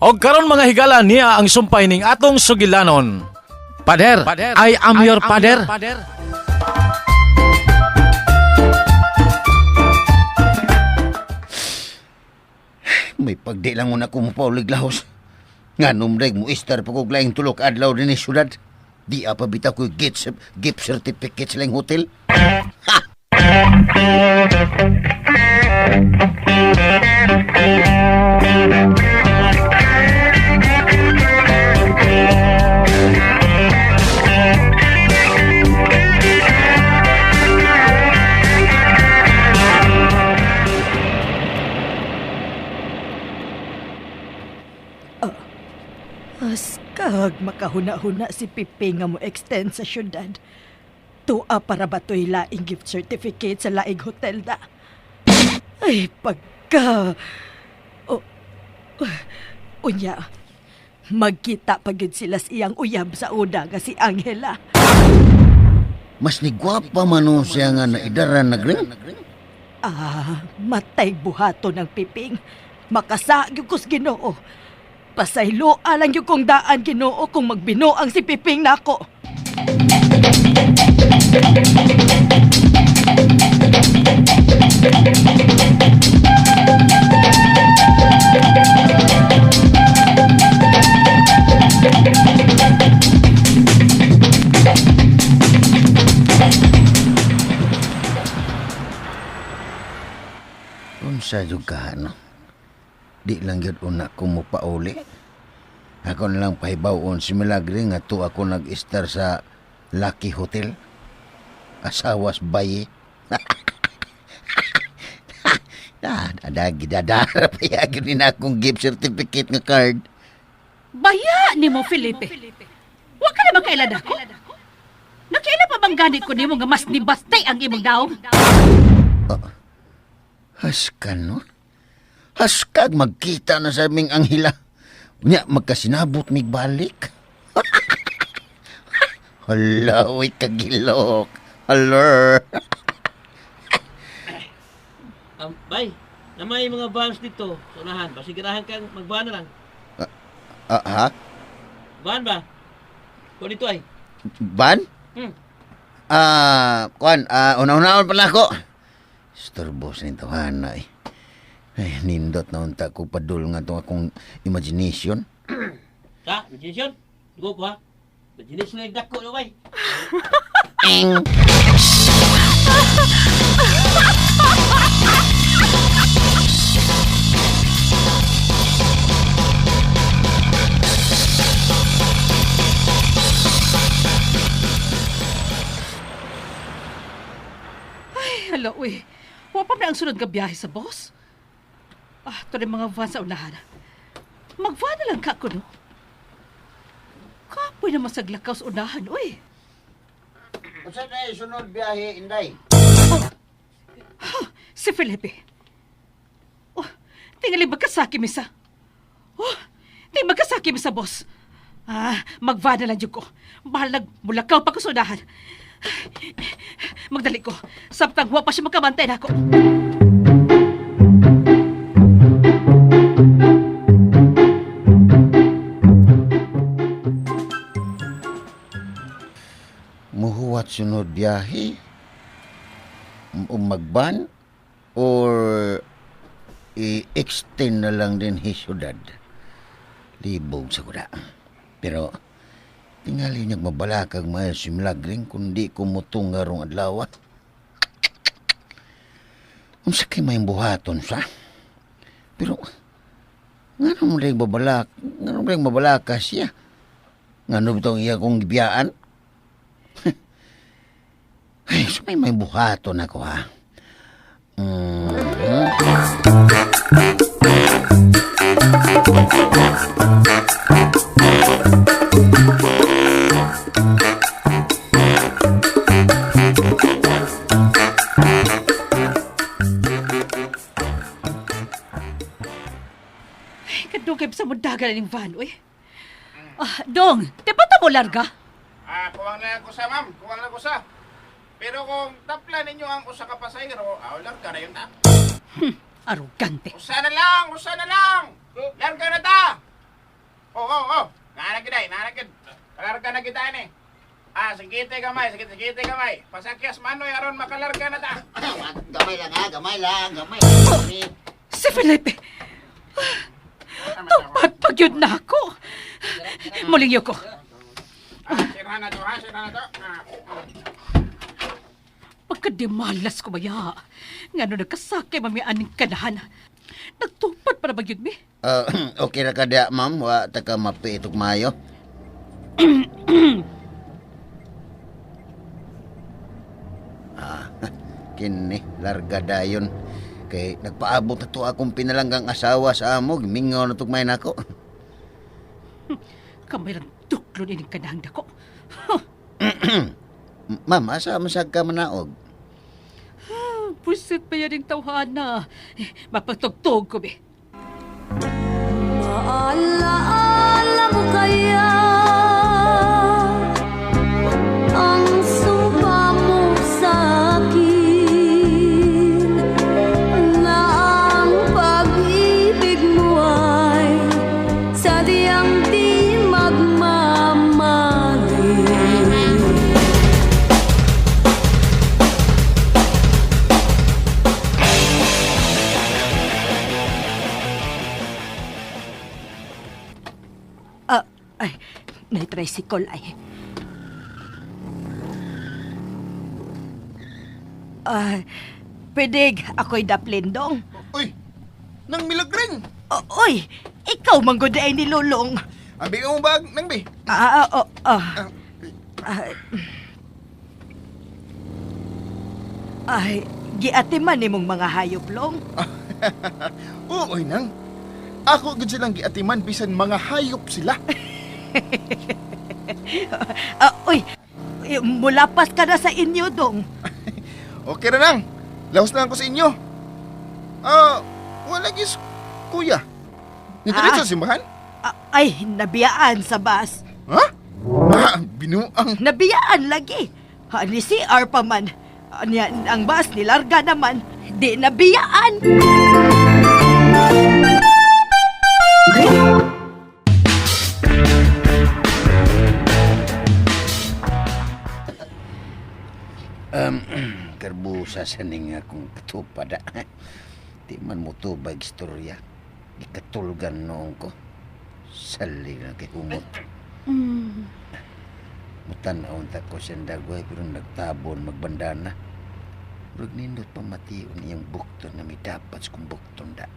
Og karon mga higala niya ang sumpay ning atong sugilanon. Pader, I am your pader. May pagdi lang una ko mapaulig lahos. Nga numreg mo istar pa kog laing tulok adlaw din ni syudad. Di apa bitaw ko gift certificate sa laing hotel. Ha! Askag makahuna-huna si Pipe nga mo extend sa syudad. Tua para ba to'y laing gift certificate sa laing hotel da? Ay, pagka... O, unya, magkita pa gyud sila sa iyang uyab sa una nga si Angela. Mas ni gwapa man o siya nga naidaran na green. Ah, matay buhato ng piping. Makasa gyud kus Ginoo. Pasaylo alang gyud kong daan Ginoo kung magbinuang si Piping nako. Unsa jud ka no? Di lang gyud una ko mopauli. Ako na lang pahibawon si Milagre nga to ako nag-istar sa Lucky Hotel. Asawas baye. Ah, adagi dadara pa yagin ni na akong gift certificate nga card. Baya ni mo, Felipe. Wa ka naman kailan ako. Nakaila pa bang gani ko nimo nga mas nibastay ang imong daong? Haska no? Haskag magkita na sa aming anghila. Unya, magkasinabot mig balik. Hala, uy, kagilok. Hala. Bay, na may mga vans dito sa unahan. Basigarahan kang mag-van na lang. Ah, ha? Van ba? Kung dito ay. Ban? Hmm. Ah, kuan, una-unaon pala ako. Istorbo sa nito, hana eh. Ay, nindot na unta ko padul nga itong akong imagination. Sa, imagination? Dugo ko ha. Imagination na yung dako no, bay. Eng! Ay, hala, uy. Wa pa man ang sunod nga biyahe sa boss. Ah, to rin mga van sa unahan. Mag-van na lang ka ko, no? Kapoy naman sa glakaw sa unahan, uy. Unsa na sunod biyahe, Inday? Si Felipe. Oh, tingali magkasaki misa. Oh, tingali magkasaki misa, boss. Ah, mag-van na lang jud ko. Mahal nag mulakaw pa ko sa unahan. Magdali ko. Samtang wa pa siya magkamantay na ako. Muhuwat sunod biyahe? O magban? Or i-extend na lang din hi syudad? Libog sa kuda. Pero tingali niyag mabalakag maayo si Milagring kundi ko mutong nga rong adlaw. Unsa kay may buhaton sa? Pero ngano mo rin babalak, ngano mo rin mabalaka siya? Ngano bitong iya kong gibiyaan? Ay, so may buhaton ako ha. Mhm. Ay, kadugay pa sa mudagan ng van, uy. Ah, dong, di ba ta mo larga? Ah, kuwang na lang usa, ma'am. Kuwang lang usa. Pero kung tapla ninyo ang usa ka pasahero, ah, larga na yun ta. Arugante. Usa na lang, usa na lang. Larga na ta. Oh, oh, oh. Naa na gid ay, naa na gid. Kalarga na kita ani. Ah, sige gamay, sige sige gamay. Pasakyas manoy aron makalarga na ta. Gamay lang ha, gamay lang, gamay. Si Felipe! Tupad pag yun na ako. Muling ko. Ah, sira na to, ha, sira na to. Ah, ah. Pagkadimalas ko maya. Nga no nagkasakay mami aning kanahan. Nagtupad para ba yun mi? Ah, okay ra ka diya, ma'am. Wa ta ka mapiit og maayo. Ah, kini larga dayon. Kay nagpaabot na to akong pinalanggang asawa sa amo, gimingaw na tugmay nako. Kamay lang duklon ining kanahan dako. Ma'am, asa masag ka manaog? Pusit pa yan yung tawhana. Eh, mapagtugtog ko be. Maalaala mo kaya ang sumpa mo sa akin na ang pag-ibig mo ay sadyang di magmamali. Ah, ay, may tricycle ay. Ay, pwede ako'y daplindong. Uy, nang milagring. O, oy, ikaw manggod ay nilulong. Abi mo bag nang bi. Ah, ah, oh, ah. Ay, ay, giatiman nimong mga hayop long. Uy nang. Ako gud silang giatiman bisan mga hayop sila. Ah, uy, eh, mulapas ka na sa inyo dong. Okay ra nang. Laos lang ako sa inyo. Ah, wala gis kuya. Nitirit Ah. sa simbahan? Ah, ay, nabiyaan sa bus. Ha? Ah, binuang. Nabiyaan lagi. Ha, ni CR pa man. Ah, niya, ang bus nilarga naman. Di nabiyaan. Karbusa sa ning akong katupada. Di man mo tubag istorya. Gikatulgan noon ko. Sali na kay humot. Mutanaon ta ko siyang dagway pero nagtabon magbandana. Murag nindot pamation iyang bukton na may dapat sa kong bukton da.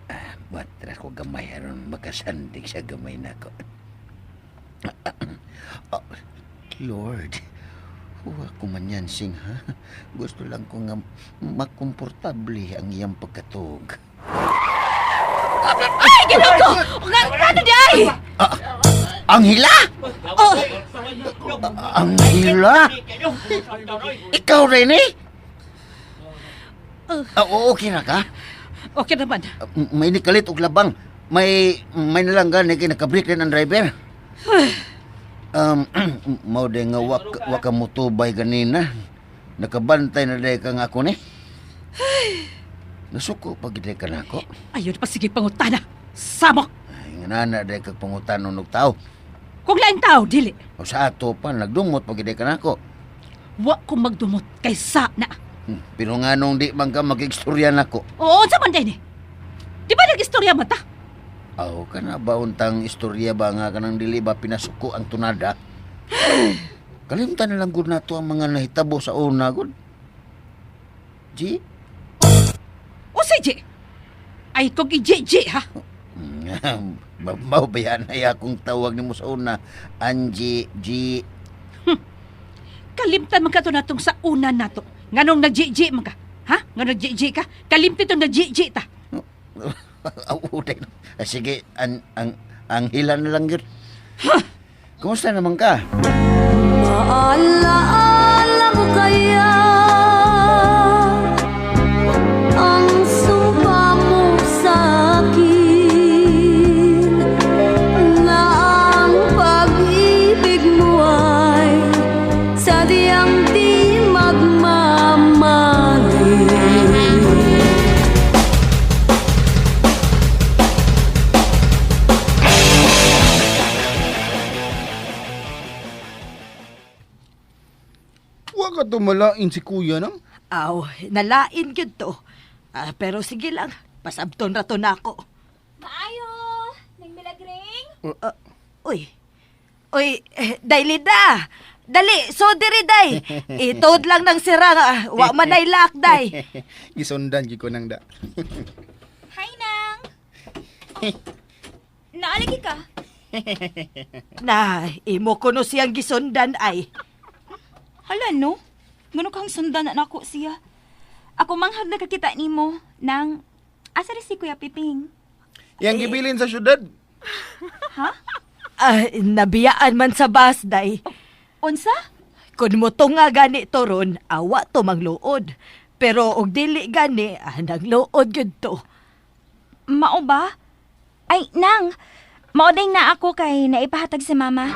Ah, batra ko gamay aron makasandig sa gamay nako. Oh, Lord, huwa ko man yan, sing, ha? Gusto lang ko nga makomportable ang iyang pagkatug. Ay, ginoo ko! Nga, ano di ay? Ang hila! Oh, Ang hila! Ikaw rin eh? Ah, oo, okay na ka? Okay naman. Ah, may nikalit og labang. May nalanggan ni kay nakabreak rin ang driver. Mao day nga wak ka motubay ganina. Nakabantay na day ka nga ako ni. Nasuko pag day ka nako. Ayun pa sige pangutana. Samok! Ay, nga nana day kag pangutanon og tao. Kung laing tao, dili. O sa ato pa nagdumot pag day ka nako. Wa ko magdumot kay sa na. Pero nga nung di man ka magigstorya nako. Oo, sa man din eh. Di ba nag-istorya man ta? Aw, kana ba untang istorya ba nga kanang dili ba pinasuko ang tunada? Kalimtan na lang gud nato ang mga nahitabo sa una gud. G? O si G? Ay, kung i-G, ha? Mao ba yan ay akong tawag nimo sa una? Angie, G. Kalimtan man ka to natong sa una nato. Nganong nag-G man ka? Ha? Nganong nag-G ka? Kalimtan itong nag-G ta. Aw, uday. Ah, sige, ang hila na lang yun. Kumusta naman ka? Maalaala mo kaya ang sumpa mo sa akin na ang pag-ibig mo ay sadyang di magmamali. Wa ka tumalain si kuya nang. Aw, nalain gyud to. Ah, pero sige lang, pasabton ra to nako. Maayo! Nang milagring? Uy. Uy, eh, Daylida. Dali, so diri day. Itod lang ng sira nga. Wa man ay lock day. Gisundan gyud ko nang da. Hi, Nang! Oh, naalagi ka? Na, imo kuno siyang gisundan ay. Hala, no? Ngano kang sundan na nako siya? Ako manghag nakakita nimo, Nang. Asa rin si Kuya Piping? Yang gibilin sa syudad. Ha? Ah, nabiyaan man sa bus day. Unsa? Kun mo to nga gani to ron, awa to mangluod. Pero og dili gani, ah, nagluod gyud to. Mao ba? Ay, Nang! Maoding na ako kay naipahatag si Mama.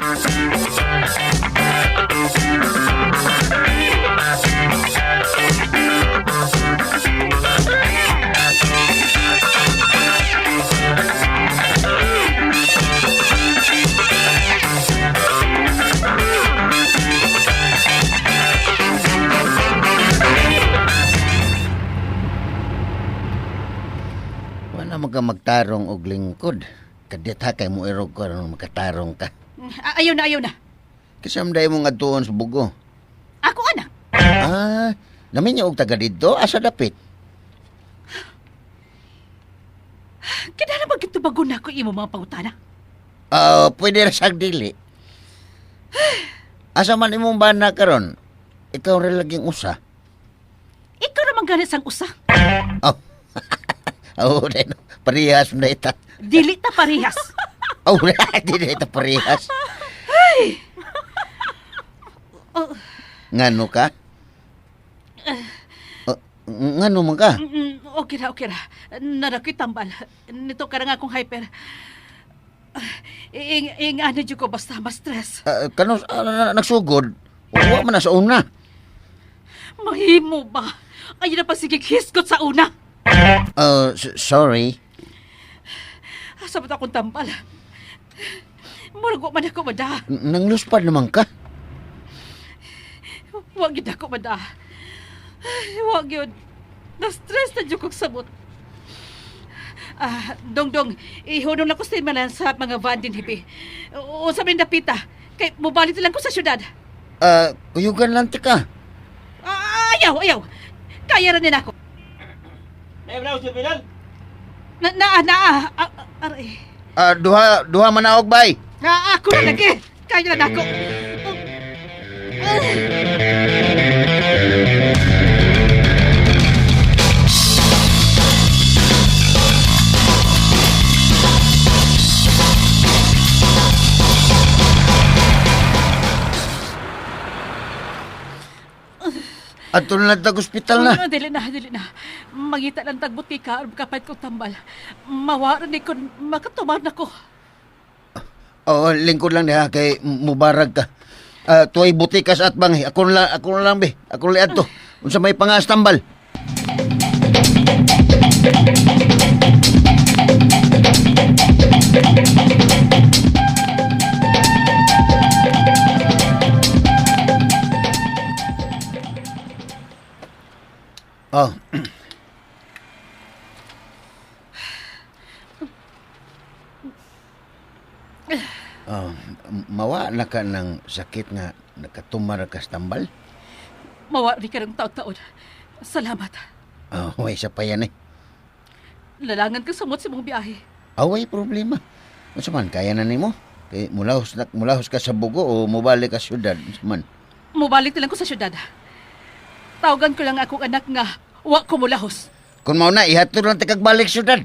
Wala man ka magtarong og lingkod. Kadit ha kay mo irog ko aron makatarong ka. Ah, ayaw na, ayaw na. Kasam day mo nga tuon sa bugo. Ako anak. Ah, namin niya og taga didto asa dapit. Kinahanglan ba gitubagon na ako imo mga pangutana? Ah, pwede ra sag dili. Asa man imong bana karon? Ikaw ra laging usa. Ikaw naman gani sang usa. Oh. Oh, dai no. Parehas man ita. Dili ta parehas. Oh, dili ita parehas. Oh, Ngano ka? Oh, ngano man ka? okay ra, okay ra. Narakoy tambal. Nito ka na nga akong hyper. Ing, ing ano jud ko basta ma-stress. Ah, kano nagsugod? Wa man na sa una. Mahimo ba? Ayun na pa sige hisgot sa una. Sorry. Asa ba akong tambal? Murag wa man ako mada. Nangluspad naman ka. Wa gyud ako mada. Ay, wa gyud. Na-stress na jud kog samot. Ah, dong dong, ihunong lang ko sa imanan sa mga van din hibi. O sa may napita, kay mobalik lang ko sa syudad. Ah, kuyugan lang ti ka. Ah, ayaw, ayaw. Kaya ra nila ako. Nay, bro, Sir Bilal. Na, naa, naa. Ah, ah, aray. Ah, duha duha manaog bay. Ah, ako na lagi. Kaya na ako. Adto na lang tag ospital na. Ah, dili na, dili na. Mangita lang tag butika aron kapait kong tambal. Mawara ni kon makatumar na ko. Oo, lingkod lang diha kay mubarag ka. Ah, tuway butikas at banghi. Ako na lang be. Ako na lang adto. Unsa may pangas tambal. Oh. Oh, mawa na ka ng sakit nga nakatumar ka sa tambal? Mawara ni ka ng taon-taon. Salamat. Oh, way sa pa yan eh. Lalangan ka samot sa mong biyahe. Away problema. Unsa man kaya na nimo? Kay mulahos na mulahos ka sa bugo o mobalik ka syudad unsa man. Mubalik na lang ko sa syudad. Tawagan ko lang akong anak nga wa ko mulahos. Kung mao na ihatod lang ta kag balik syudad.